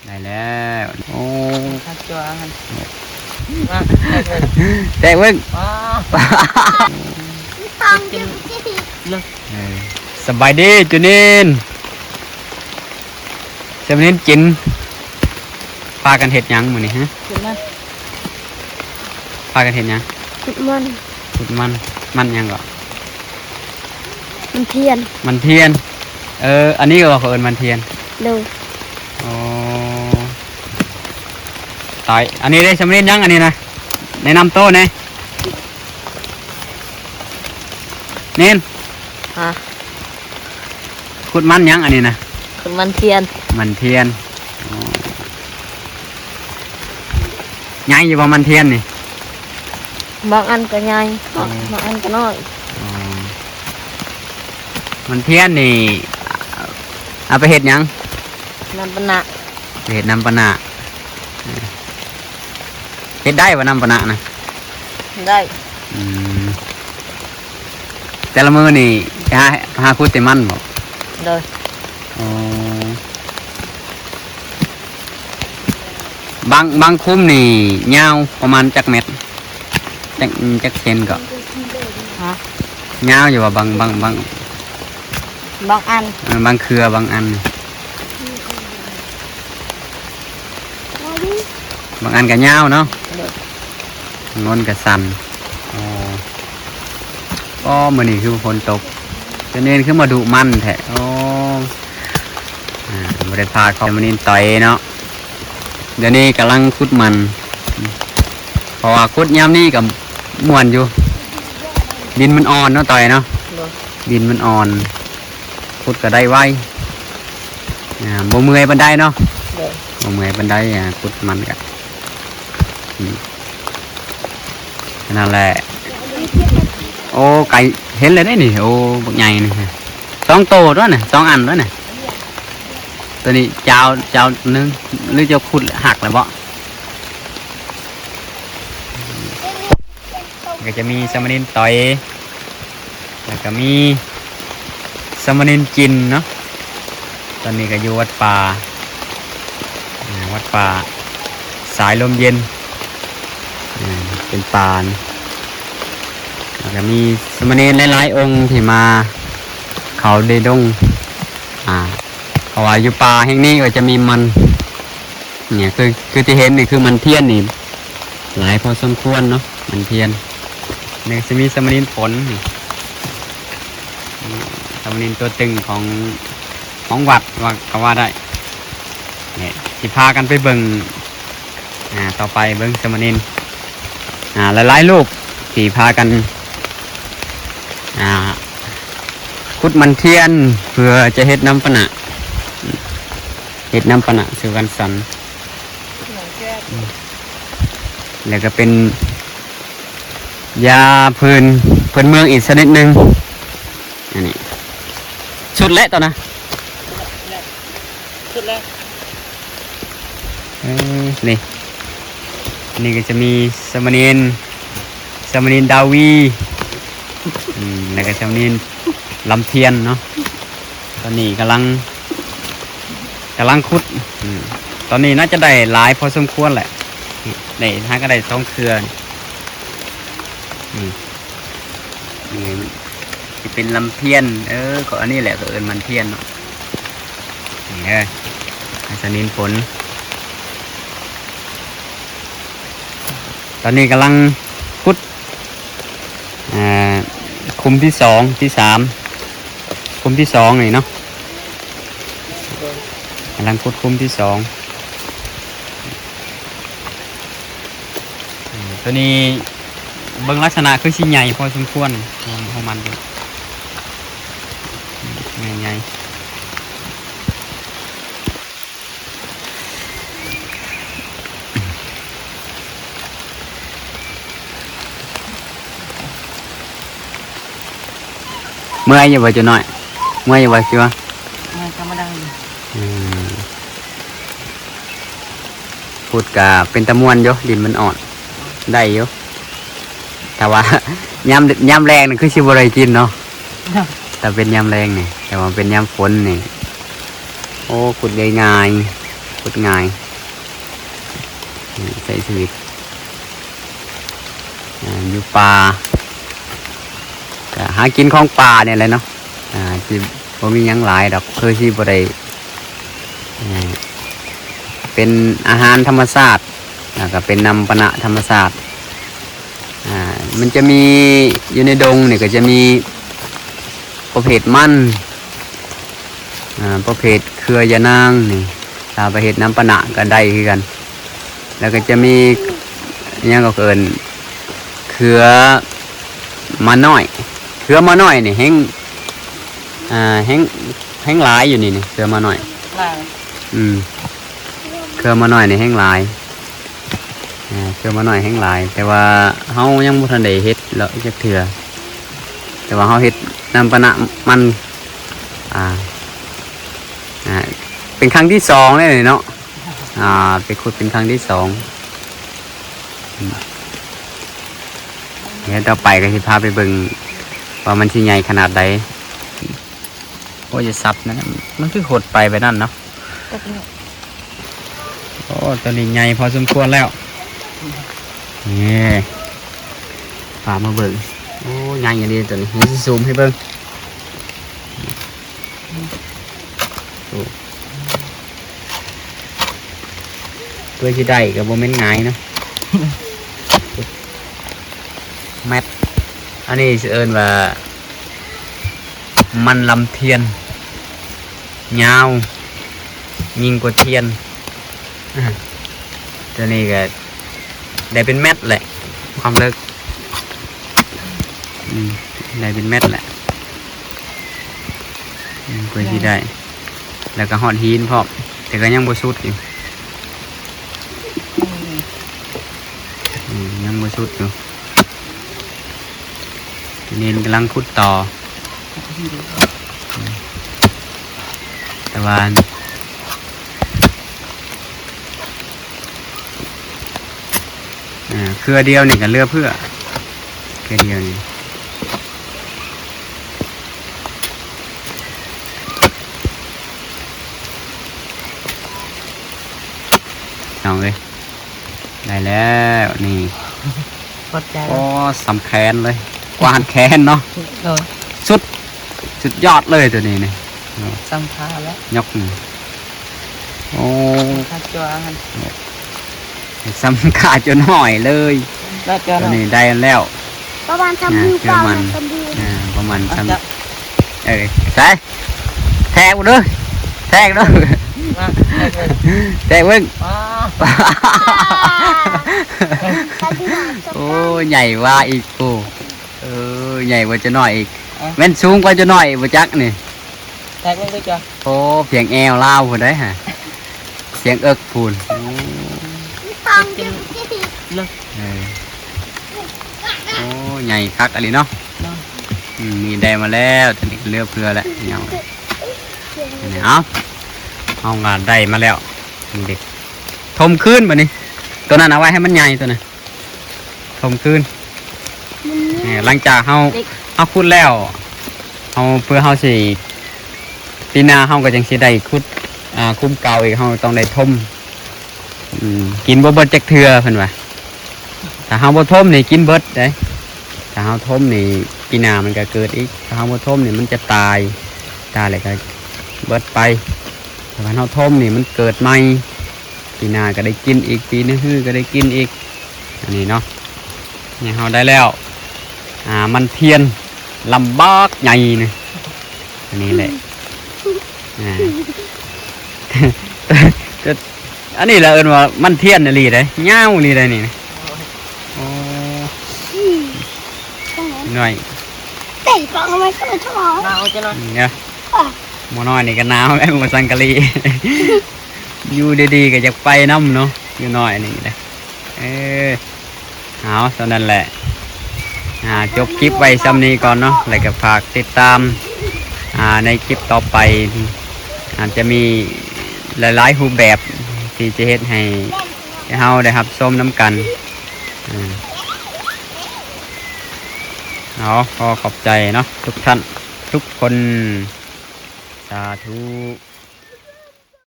ໄດ້ແລ້ວ. ໂອ້ ຄັກຕົວຫັ້ນ ມາ ແຕກເບິ່ງ ວ້າວ ເອີ ສະບາຍດີ ຈູນິນ ສະບາຍດີ ຈິນ ພາກັນເຮັດຫຍັງມື້ນີ້ຮະ? ຂຶ້ນມາ ພາກັນເຮັດຫຍັງ? ຂຸດມັນ ຂຸດມັນ ມັນຫຍັງເກາະ? ມັນທຽນ ມັນທຽນ. ເອີ ອັນນີ້ເຂົາເອີ້ນມັນທຽນ. ໂດຍ. ອໍ ຕາຍ ອັນນີ້ເດ້ ສາມເນນຫຍັງອັນນີ້ນະ? ແນະນຳໂຕແດ່. ເນນ ຮະ? ຂຸດມັນຫຍັງອັນນີ້ນະ? ຂຸດມັນທຽນ ມັນທຽນ. ອໍ ໃຫຍ່ຢູ່ບໍ່ມັນທຽນນີ້? ບາງອັນກໍໃຫຍ່ ອໍ ບາງອັນກໍນ້ອຍ. ອໍ ມັນທຽນນີ້ ເອົາໄປເຮັດຫຍັງ? ນ້ຳປະນະ ໄປເຮັດນ້ຳປະນະ. ເຮັດໄດ້ບໍ່ນ້ຳປະນະນະ? ໄດ້. ອືມ ແຕ່ລະມື້ນີ້ໄປຫາ ຫາຂຸດແຕ່ມັນບໍ່? ໂດຍ. ອໍ ບາງ ບາງຄຸ້ມນີ້ຍາວປະມານຈັກແມັດ? ຈັກ ຈັກເຊັນເກາະ? ຮະ? ຍາວຢູ່ບໍ່? ບາງ ບາງ ບາງ ບາງອັນ ເອີ ບາງເຄືອ ບາງອັນ ບາງອັນກໍຍາວເນາະ. ໂດຍ. ງົນກໍສັ້ນ. ອໍ ອໍ ມື້ນີ້ຄືຝົນຕົກ ຈະເນນຄືມາດຸມັນແທ້. ອໍ ອ່າ ບໍ່ໄດ້ພາເຂົ້າມານິນຕ່ອຍເນາະ. ດຽວນີ້ກຳລັງຂຸດມັນ ເພາະວ່າຂຸດຍາມນີ້ກໍມ່ວນຢູ່ ດິນມັນອ່ອນເນາະ ຕ່ອຍເນາະ. ໂດຍ. ດິນມັນອ່ອນ ຂຸດກໍໄດ້ໄວ ອ່າ ບໍ່ເມື່ອຍປານໃດເນາະ. ໂດຍ. ບໍ່ເມື່ອຍປານໃດ ອ່າ ຂຸດມັນກໍ ອືມ ນັ້ນແຫຼະ. ໂອ້ ໄກ່ເຫັນແລ້ວເດ້ນີ້. ໂອ້ ບັກໃຫຍ່ນີ້ ສອງໂຕຕົວນີ້ ສອງອັນຕົວນີ້. ຕົວນີ້ຈາວ ຈາວໜຶ່ງ ຫຼືເຈົ້າຂຸດຫັກແລ້ວບໍ່? ກໍຈະມີສາມະເນນຕ້ອຍ ແລ້ວກໍມີສາມະເນນຈິນເນາະ. ຕອນນີ້ກໍຢູ່ວັດປ່າ ອ່າ ວັດປ່າສາຍລົມເຢັນ ອ່າ ເປັນປານ ແລ້ວກໍມີສາມະເນນຫຼາຍໆອົງທີ່ມາເຂົ້າໃນດົງ ອ່າ ເພາະວ່າຢູ່ປ່າແຫ່ງນີ້ກໍຈະມີມັນ ນີ້ຄື ຄືທີ່ເຫັນນີ້ຄືມັນທຽນນີ້ຫຼາຍພໍສົມຄວນເນາະ ມັນທຽນ. ນີ້ຊິມີສາມະເນນຝົນນີ້ ອືມ ສາມະເນນຕົວຕຶງຂອງ ຂອງວັດວ່າ ກໍວ່າໄດ້. ນີ້ຊິພາກັນໄປເບິ່ງ ອ່າ ຕໍ່ໄປເບິ່ງສາມະເນນ ອ່າ ຫຼາຍໆຮູບທີ່ພາກັນ ອ່າ ຂຸດມັນທຽນເພື່ອຈະເຮັດນ້ຳປະນະ ເຮັດນ້ຳປະນະສູ່ກັນສັນ ແລ້ວກໍເປັນຢາພື້ນ ພື້ນເມືອງອີກຊະນິດໜຶ່ງ. ອັນນີ້ສຸດແລ້ວຕອນນະ ສຸດແລ້ວ. ເອີ ນີ້ ນີ້ກໍຈະມີສາມະເນນ ສາມະເນນດາວີ ອືມ ແລ້ວກໍສາມະເນນລຳທຽນເນາະ. ຕອນນີ້ກຳລັງ ກຳລັງຂຸດ ອືມ ຕອນນີ້ໜ້າຈະໄດ້ຫຼາຍພໍສົມຄວນແຫຼະ ໄດ້ ຫາກໍໄດ້ສອງເທື່ອ ອືມ ນີ້ຊິເປັນລຳທຽນ ເອີ ກໍອັນນີ້ແຫຼະ ກໍເອີ້ນມັນທຽນເນາະ. ນີ້ເດີ ສາມະເນນຝົນ ຕອນນີ້ກຳລັງຂຸດ ອ່າ ຂຸມທີສອງ ທີສາມ ຂຸມທີສອງນີ້ເນາະ ກຳລັງຂຸດຂຸມທີສອງ. ອືມ ຕົວນີ້ເບິ່ງລັກສະນະຄືຊິໃຫຍ່ພໍສົມຄວນ ຂອງ ຂອງມັນ ໃຫຍ່ໆ. ເມື່ອຍຢູ່ບໍ່ ຈຸນ້ອຍ? ເມື່ອຍຢູ່ບໍ່ ຊິວ່າ? ເມື່ອຍກໍບໍ່ໄດ້ຢູ່. ອືມ ພຸດກະເປັນຕາມ່ວນຢູ່ ດິນມັນອ່ອນ ໄດ້ຢູ່ ແຕ່ວ່າ ຍາມ ຍາມແລ້ງນີ້ຄືຊິບໍ່ໄດ້ກິນເນາະ ຖ້າເປັນຍາມແລ້ງນີ້ ແຕ່ວ່າເປັນຍາມຝົນນີ້ ໂອ້ ຂຸດງ່າຍໆ. ກົດງ່າຍ ໃຊ້ຊີວິດ ອ່າ ຢູ່ປ່າ ກະຫາກິນຂອງປ່ານີ້ແຫຼະເນາະ ອ່າ ຊິບໍ່ມີຫຍັງຫຼາຍດອກ ຄືຊິບໍ່ໄດ້ ອ່າ ເປັນອາຫານທຳມະຊາດ ແລ້ວກະເປັນນ້ຳປານະທຳມະຊາດ ອ່າ ມັນຈະມີ ຢູ່ໃນດົງນີ້ກະຈະມີປະເພດມັນ ອ່າ ປະເພດເຄືອຢານາງນີ້ ຖ້າໄປເຮັດນ້ຳປານະກະໄດ້ຄືກັນ ແລ້ວກະຈະມີ ອີຫຍັງເຂົາເອີ້ນ ເຄືອໝານ້ອຍ ເຄືອໝານ້ອຍນີ້ແຮງ ອ່າ ແຮງ ແຮງຫຼາຍຢູ່ນີ້ ເຄືອໝານ້ອຍ ຫຼາຍ ອືມ ເຄືອໝານ້ອຍນີ້ແຮງຫຼາຍ ອ່າ ເຄືອໝານ້ອຍແຮງຫຼາຍ ແຕ່ວ່າເຮົາຍັງບໍ່ທັນໄດ້ເຮັດເລາະຈັກເທື່ອ ແຕ່ວ່າເຮົາເຮັດນ້ຳປານະມັນ ອ່າ ອ່າ ເປັນຄັ້ງທີສອງແລ້ວນີ້ເນາະ ອ່າ ໄປຂຸດເປັນຄັ້ງທີສອງ ດຽວຕໍ່ໄປກະຊິພາໄປເບິ່ງວ່າມັນຊິໃຫຍ່ຂະໜາດໃດ. ໂອ້ ຢ່າສັບນະ ມັນຄືຫົດໄປແບບນັ້ນເນາະ. ໂອ້ ໂຕນີ້ໃຫຍ່ພໍສົມຄວນແລ້ວ ນີ້ ພາມາເບິ່ງ ໂອ້ ໃຫຍ່ອີ່ຫຼີໂຕນີ້ ດຽວຊິຊູມໃຫ້ເບິ່ງ. ໂອ້ ເພື່ອຊິໄດ້ກະບໍ່ແມ່ນງ່າຍເນາະ ແມັດ ອັນນີ້ຊິເອີ້ນວ່າມັນລຳທຽນ ຍາວຍິ່ງກວ່າທຽນ ໂຕນີ້ກະໄດ້ເປັນແມັດແຫຼະ ຄວາມເລິກ ອືມ ໄດ້ເປັນແມັດແຫຼະ ອືມ ເພື່ອຊິໄດ້ ແລ້ວກະຮອດຫີນພ້ອມ ແຕ່ກະຍັງບໍ່ສຸດຢູ່ ອືມ ຍັງບໍ່ສຸດຢູ່ ນີ້ກຳລັງຂຸດຕໍ່ ແຕ່ວ່າ ອ່າ ເຄືອດຽວນີ້ກະເຫຼືອເຟືອ ເຄືອດຽວນີ້ ນ້ອງເອີຍ ໄດ້ແລ້ວນີ້ ຂອບໃຈ ໂອ້ ສ່ຳແຂນເລີຍ ກວ້າງແຂນເນາະ ໂດຍ ສຸດ ສຸດຍອດເລີຍໂຕນີ້ນີ້ ສ່ຳຂາແລ້ວ ຍົກນີ້ ໂອ້ ສ່ຳຂາຈົວຫັ້ນ ສ່ຳຂາຈົວນ້ອຍເລີຍ ໂຕນີ້ໄດ້ແລ້ວ ປະມານສ່ຳ ອ່າ ມືເປົ່າ ຄືມັນ ນະ ສ່ຳມື ອ່າ ປະມານສ່ຳ ເອີ ໃສ່ ແທກເດີ ແທກເດີ ມາ ແທກເບິ່ງ ໂອ້ ໃຫຍ່ກວ່າອີກ ໂອ້ ເອີ ໃຫຍ່ກວ່າເຈົ້ານ້ອຍອີກ ອ່ະ ແມ່ນສູງກວ່າເຈົ້ານ້ອຍບໍ່ຈັກນີ້ ແທກເບິ່ງເດີຈ້ະ ໂອ້ ພຽງແອວລາວພຸ້ນໃດ໋ຫະ ພຽງເອິກພຸ້ນ ໂອ້ ເອີ ໂອ້ ໃຫຍ່ຄັກອີ່ຫຼີເນາະ ເນາະ ອືມ ນີ້ໄດ້ມາແລ້ວ ໂຕນີ້ກະເຫຼືອເຟືອແລ້ວ ເອົາ ເຮົາກະໄດ້ມາແລ້ວ ນີ້ເດ ຖົມຄືນບາດນີ້ ໂຕນັ້ນເອົາໄວ້ໃຫ້ມັນໃຫຍ່ ໂຕນັ້ນຖົມຄືນ ນີ້ ຫຼັງຈາກເຮົາ ເຮົາຂຸດແລ້ວ ເຮົາ ເພື່ອເຮົາຊິ ປີໜ້າເຮົາກະຈັ່ງຊິໄດ້ຂຸດ ອ່າ ຂຸມເກົ່າອີກ ເຮົາຕ້ອງໄດ້ຖົມ ອືມ ກິນບໍ່ເບິດຈັກເທື່ອເພິ່ນວ່າ ຖ້າເຮົາບໍ່ຖົມນີ້ກິນເບິດເດ້ ຖ້າເຮົາຖົມນີ້ປີໜ້າມັນກະເກີດອີກ ຖ້າເຮົາບໍ່ຖົມນີ້ມັນຈະຕາຍ ຕາຍແລ້ວກະເບິດໄປ ແຕ່ຄັນເຮົາຖົມນີ້ມັນເກີດໃໝ່ ປີໜ້າກະໄດ້ກິນອີກ ປີໜ້າຮືກະໄດ້ກິນອີກ ອັນນີ້ເນາະ ນີ້ເຮົາໄດ້ແລ້ວ ອ່າ ມັນທຽນລຳບັກໃຫຍ່ນີ້ ອັນນີ້ແຫຼະ ອ່າ ອັນນີ້ລະເອີ້ນວ່າມັນທຽນອີ່ຫຼີເດ້ ຍາວອີ່ຫຼີເດ້ນີ້ ໂອ້ ໜ້ອຍ ເຕະປອງເອົາໄວ້ ເອົາເອົາ ເອົາ ເອົາ ເອົາ ໝໍນ້ອຍນີ້ກະໜາວແລ້ວ ໝໍສັງກະລີ ຢູ່ດີໆກະຢາກໄປນຳເນາະ ຢູ່ນ້ອຍນີ້ເດ້ ເອີ ເອົາ ສ່ຳນັ້ນແຫຼະ ຈົບຄລິບໄວ້ສ່ຳນີ້ກ່ອນເນາະ ແລ້ວກະຝາກຕິດຕາມ ອ່າ ໃນຄລິບຕໍ່ໄປ ອາດຈະມີຫຼາຍໆຮູບແບບທີ່ຈະເຮັດໃຫ້ເຮົາໄດ້ຮັບຊົມນຳກັນ ເອົາ ຂໍຂອບໃຈເນາະ ທຸກທ່ານທຸກຄົນ ສາທຸ.